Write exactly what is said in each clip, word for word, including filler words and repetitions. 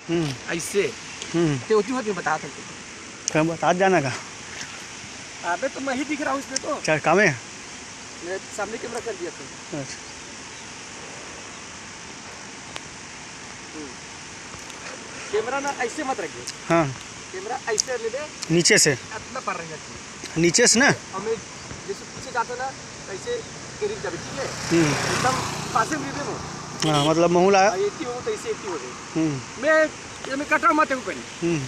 हम्म। ऐसे। हम्म। ते होती होती बता सकते। कम बता जाना का? अबे तो मैं ही दिख रहा हूँ इसमें तो। चल, कामे? मैं सामने कैमरा कर दिया था। अच्छा। हम्म। कैमरा ना ऐसे मत रखिए। हाँ। कैमरा ऐसे ले ले। नीचे से। इतना पर रहना चाहिए। नीचे से ना? और मैं जैसे पीछे जाता ना, ऐसे करीब जाबे, ठीक है? हम्म। एकदम पासे में भी हो। हाँ, मतलब महू ला। हाँ, एती हो तो ऐसे एती हो जाए। हम्म। मैं, ये मैं कटा मत को कहीं। हम्म।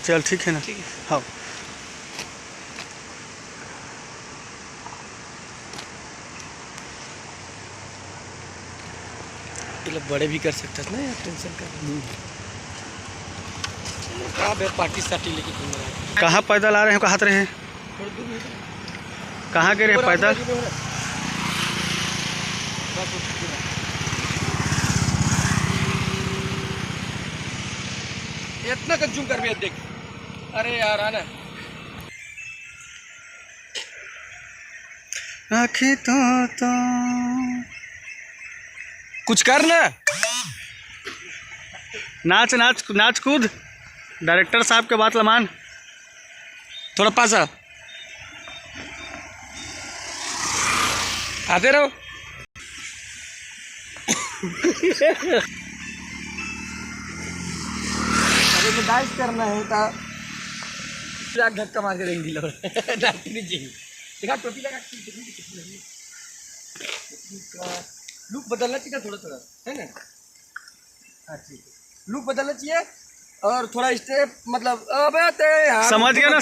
चल, ठीक है ना? ठीक है। हाँ। ये लोग बड़े भी कर सकते हैं ना यार, टेंशन कर। हम्म। का बे पार्टी सार्टी लेके घूम रहा है। कहाँ पैदल आ रहे हो, कहाँ रहे? थोड़ा दूर में। कहाँ के रहे ऊपर पैदल? आजू बाजू में हो रहा है। बस, बस, पूरा। इतना कंज्यूम कर भी देख। अरे यार, आना। आँखें तो, तो। कुछ कर ना। नाच, नाच, नाच कूद। डायरेक्टर साहब के बात ल मान। थोड़ा पास आ। आते रहो। अरे तो डांस करना है तो पूरा धक्का मार के देंगे लोग। डांस नहीं चाहिए। देखा टोपी लगा के, टोपी लगी। लुक बदलना चाहिए थोड़ा थोड़ा, है ना? हाँ, ठीक है। लुक बदलना चाहिए और थोड़ा स्टेप, मतलब, अबे ते यार, समझ गया ना?